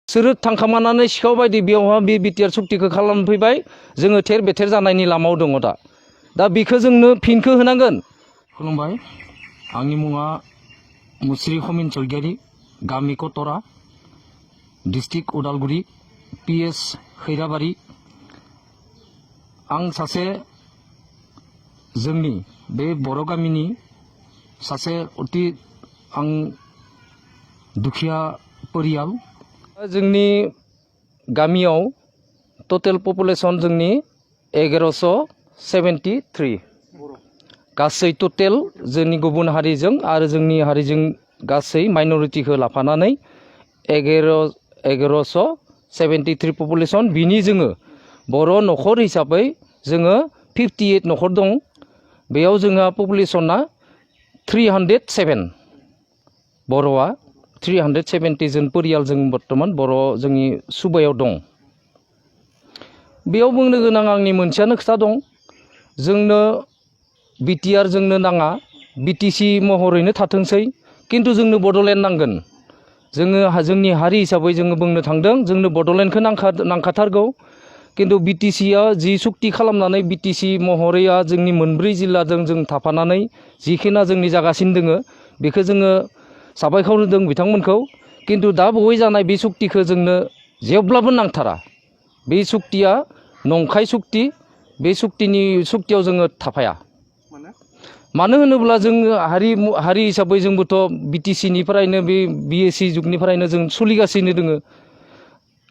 बिसोरो थांखामानानै सिखाव बायदि बेयावहा बे बिटिआर सुक्तिखौ खालामफैबाय जोङो थेर बेथेर जानायनि लामायाव दङ दा बेखौ जोंनो फिनखौ होनांगोन। खुलुमबाय, आंनि मुङा मुस्रि खमिन सरगियारि, गामि कटरा, डिस्ट्रिक्ट उदालगुरि, PS खैराबारि। आं सासे जोंनि बे बर' गामिनि सासे अति आं दुखिया परियाल। जोंनि गामियाव टटेल पपुलेसन जोंनि 1173 गासै टटेल जोंनि गुबुन हारिजों आरो जोंनि हारिजों गासै माइनरिटिखौ लाफानानै 1173 पपुलेसन। बिनि जोङो बर' न'खर हिसाबै जोङो 58 न'खर दं। बेयाव जोंहा पपुलेसना 307 बर'आ 370 जन परियाल जों बर्तमान बर' जोंनि सुबायाव दं। बेयाव बुंनो गोनां आंनि मोनसेयानो खोथा दं, जोंनो BTR जोंनो नाङा, BTC महरैनो थाथोंसै, किन्तु जोंनो बड'लेण्ड नांगोन। जोङो जोंनि हारि हिसाबै जोङो बुंनो थांदों जोंनो बड'लेण्डखौ नांखाथारगौ। किन्तु BTCआ जि सुक्ति खालामनानै BTC महरैया जोंनि मोनब्रै जिल्लाजों जों थाफानानै जिखिना जोंनि जागासिनो दोङो बेखौ जोङो साबायखर होदों बिथांमोनखौ। किन्तु दा बहै जानाय बे सुक्तिखौ जोंनो जेब्लाबो नांथारा। बे सुक्तिया नंखाय सुक्ति, बे सुक्तियाव जोङो थाफाया। मानो होनोब्ला जोङो हारि हिसाबै जोंबोथ' BTCनिफ्रायनो बे BSC जुगनिफ्रायनो जों सोलिगासिनो दोङो।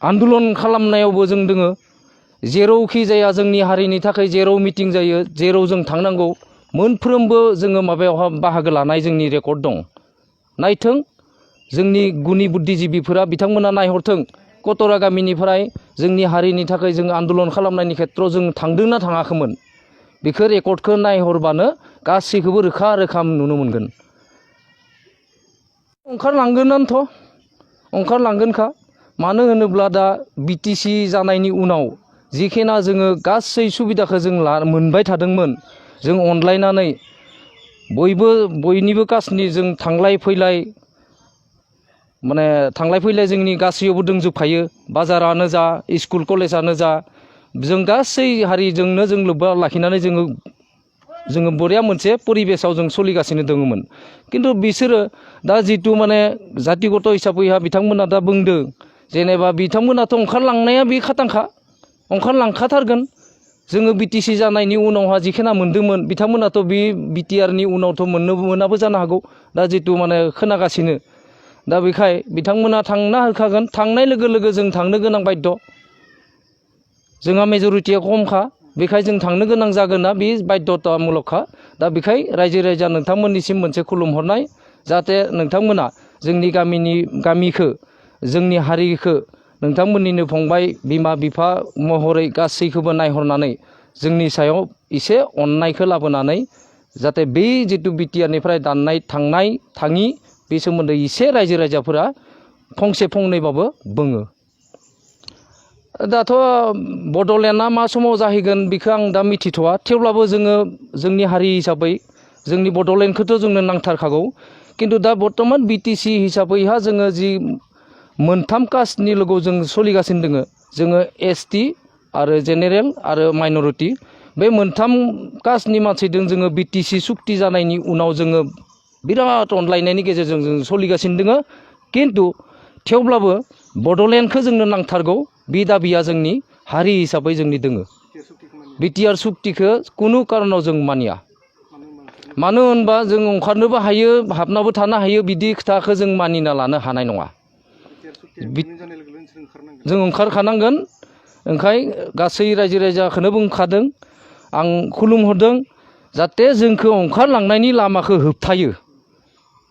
आन्दलन खालामनायावबो जों दोङो। जेरावखि जाया जोंनि हारिनि थाखाय जेराव मिटिं जायो, जेराव जों थांनांगौ, मोनफ्रोमबो जोङो माबायावहा बाहागो लानाय जोंनि रेकर्ड दं। नायथों जोंनि गुनि बुद्धिजिबिफोरा बिथांमोना नायहरथों कटरा गामिनिफ्राय जोंनि हारिनि थाखाय जों आन्दलन खालामनायनि खेत्रआव जों थांदोंना थाङाखैमोन, बेखौ रेकर्डखौ नायहरबानो गासैखौबो रोखा रोखा नुनो मोनगोन। ओंखारलांगोनखा। मानो होनोब्ला दा BTC जानायनि उनाव जिखिना जोङो गासै सुबिदाखौ जों मोनबाय थादोंमोन, जों अनलायनानै बयनिबो कास्टनि जों थांलाय फैलाय जोंनि गासैयावबो दंजोबखायो। बाजारानो जा, स्कुल कलेजानो जा, जों गासै हारिजोंनो जों लोब्बा लाखिनानै जोङो बरिया मोनसे परिबेसाव जों सोलिगासिनो दङमोन। किन्तु बिसोरो दा जितु जातिगत हिसाबैहा बिथांमोना दा बुंदों जेनेबा बिथांमोनाथ' ओंखारलांनाया बे खाथांखा, ओंखारलांखाथारगोन। जोङो BTC जानायनि उनावहा जिखिना मोन्दोंमोन बिथांमोनाथ' बे BTRनि उनावथ' मोनाबो जानो हागौ। दा जितु खोनागासिनो, दा बेखाय बिथांमोना थांना होखागोन। थांनाय लोगो लोगो जों थांनो गोनां बाध्य। जोंहा मेजरिटिया खमखा, बेखाय जों थांनो गोनां जागोना बे बाध्यतामुलकखा। दा बेखाय रायजो राजा नोंथांमोननिसिम मोनसे खुलुमहरनाय, जाहाथे नोंथांमोना जोंनि गामिखौ जोंनि हारिखौ नोंथांमोननिनो फंबाय बिमा बिफा महरै गासैखौबो नायहरनानै जोंनि सायाव एसे अननायखौ लाबोनानै जाहाथे बे जितु BTRनिफ्राय दाननाय थाङि बे सोमोन्दै एसे रायजो राजाफोरा फंसे फंनैबाबो बुङो। दाथ' बड'लेण्डआ मा समाव जाहैगोन बेखौ आं दा मिथिथ'वा। थेवब्लाबो जोङो जोंनि हारि हिसाबै जोंनि बड'लेण्डखौथ' जोंनो नांथारखागौ। किन्तु दा बर्तमान BTC हिसाबैहा जोङो जि मोनथाम कास्टनि लोगोआव जों सोलिगासिनो दोङो, जोङो ST आरो जेनेरेल आरो माइनरिटि। बे मोनथाम कास्टनि मानसिजों जोङो BTC सुक्ति जानायनि उनाव जोङो बिराद अनलायनायनि गेजेरजों जों सोलिगासिनो दोङो। किन्तु थेवब्लाबो बड'लेण्डखौ जोंनो नांथारगौ, बे दाबिया जोंनि हारि हिसाबै जोंनि दोङो। BTR सुक्तिखौ कुनु कारनाव जों मानिया। मानो होनबा जों ओंखारनोबो हायो, हाबनाबो थानो हायो, बिदि खोथाखौ जों मानिना लानो हानाय नङा। जों ओंखारखानांगोन। ओंखाय गासै रायजो राजाखौनो बुंखादों, आं खुलुमहरदों जाहाथे जोंखौ ओंखारलांनायनि लामाखौ होबथायो।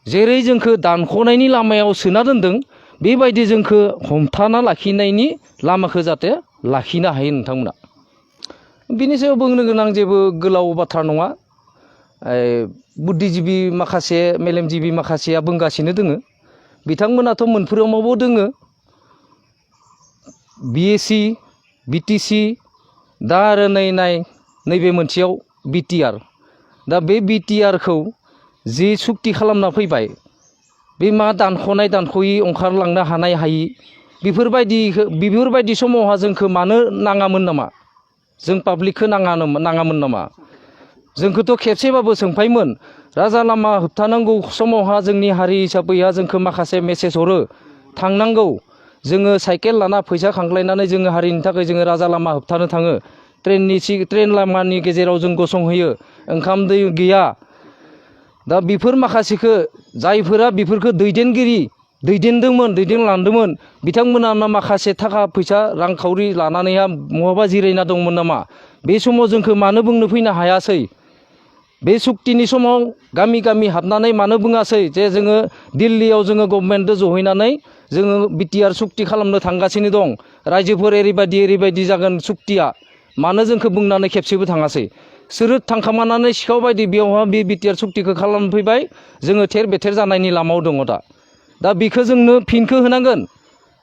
जेरै जोंखौ दानख'नायनि लामायाव सोना दोनदों, बेबायदि जोंखौ हमथाना लाखिनायनि लामाखौ जाहाथे लाखिनो हायो नोंथांमोना। बिनि सायाव बुंनो गोनां जेबो गोलाव बाथ्रा नङा। बुद्धिजिबि माखासे, मेलेमजिबि माखासेया बुंगासिनो दोङो। बिथांमोनाथ' मोनफ्रोमावबो दोङो। BSC, BTC, दा आरो नैबे मोनसेयाव BTR। दा बे BTRखौ जि सुक्ति खालामना फैबाय, बे मा दानख'नाय दानख'यि ओंखारलांनो हानाय हायि बेफोरबायदि समावहा जोंखौ मानो नाङामोन नामा जों पाब्लिकखौ नाङामोन नामा जोंखौथ' खेबसेबाबो सोंफायमोन राजा लामा होबथानांगौ समावहा जोंनि हारि हिसाबैहा जोंखौ माखासे मेसेज हरो थांनांगौ जोङो साइकेल लाना फैसा खांलायनानै जोङो हारिनि थाखाय जोङो राजा लामा होबथानो थाङो ट्रेन लामानि गेजेराव जों गसंहोयो ओंखाम दै गैया दा बेफोर माखासेखौ जायफोरा बेफोरखौ दैदेनलांदोंमोन बिथांमोना माखासे थाखा फैसा रांखावरि लानानैहा बहाबा जिरायना दंमोन नामा बे समाव जोंखौ मानो बुंनो फैनो हायासै बे सुक्तिनि समाव गामि गामि हाबनानै मानो बुङासै जे जोङो दिल्लीयाव जोङो गभर्नमेन्टजों जहैनानै जोङो BTR सुक्ति खालामनो थांगासिनो दं रायजोफोर ओरैबायदि जागोन सुक्तिया मानो जोंखौ बुंनानै खेबसेबो थाङासै सोरो थांखामानानै सिखाव बायदि बेयावहा बे BTR सुक्तिखौ खालामनो फैबाय जोङो थेर बेथेर जानायनि लामायाव दङ दा बेखौ जोंनो फिनखौ होनांगोन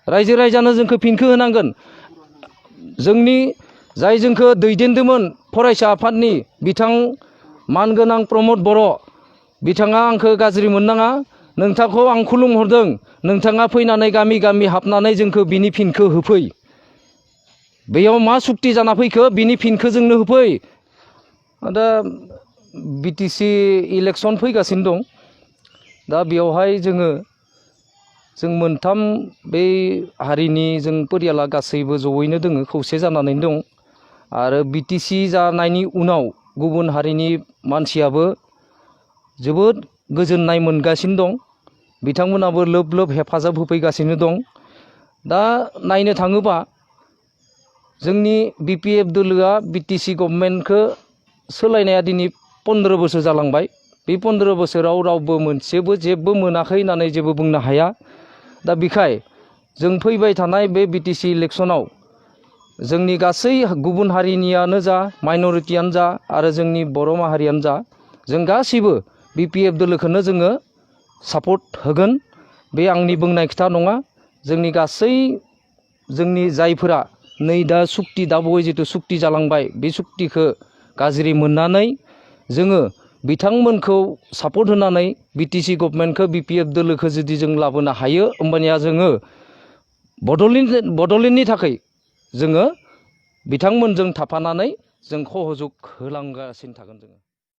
रायजो राजानो जोंखौ फिनखौ होनांगोन जोंनि जाय जोंखौ दैदेनदोंमोन फरायसा आफादनि बिथां मानगोनां प्रमद बर' बिथाङा आंखौ गाज्रि मोननाङा नोंथांखौ आं खुलुमहरदों नोंथाङा फैनानै गामि गामि हाबनानै जोंखौ बिनि फिनखौ होफै बेयाव मा सुक्ति जाना फैखो बिनि फिनखौ जोंनो होफै दा BTC इलेक्सन फैगासिनो दं दा बेयावहाय जों मोनथाम बे हारिनि जों परियाला गासैबो जयैनो दोङो खौसे जानानै दं आरो BTC जानायनि उनाव गुबुन हारिनि मानसियाबो जोबोद गोजोननाय मोनगासिनो दं बिथांमोनाबो लोब लोब हेफाजाब होफैगासिनो दं दा नायनो थाङोबा जोंनि BPF दोलोआ BTC गभर्नमेन्टखौ सोलायनाया दिनै 15 बोसोर जालांबाय बे 15 बोसोराव रावबो जेबो मोनाखै होननानै जेबो बुंनो हाया दा बेखाय जों फैबाय थानाय बे BTC इलेक्सनाव जोंनि गासै गुबुन हारिनियानो जा माइनरिटियानो जा आरो जोंनि बर' माहारियानो जा जों गासैबो BPF दोलोखौनो जोङो सापर्ट होगोन बे आंनि बुंनाय खोथा नङा जोंनि गासै जोंनि जायफोरा नै दा सुक्ति दा बय जिथु सुक्ति जालांबाय बे सुक्तिखौ गाज्रि मोननानै जोङो बिथांमोनखौ सापर्ट होनानै BTC गभर्नमेन्टखौ BPF दोलोखौ जुदि जों लाबोनो हायो होमबानिया जोङो बड'लेण्डनि थाखाय जोङो बिथांमोनजों थाफानानै जों सहजुग होलांगासिनो थागोन जोङो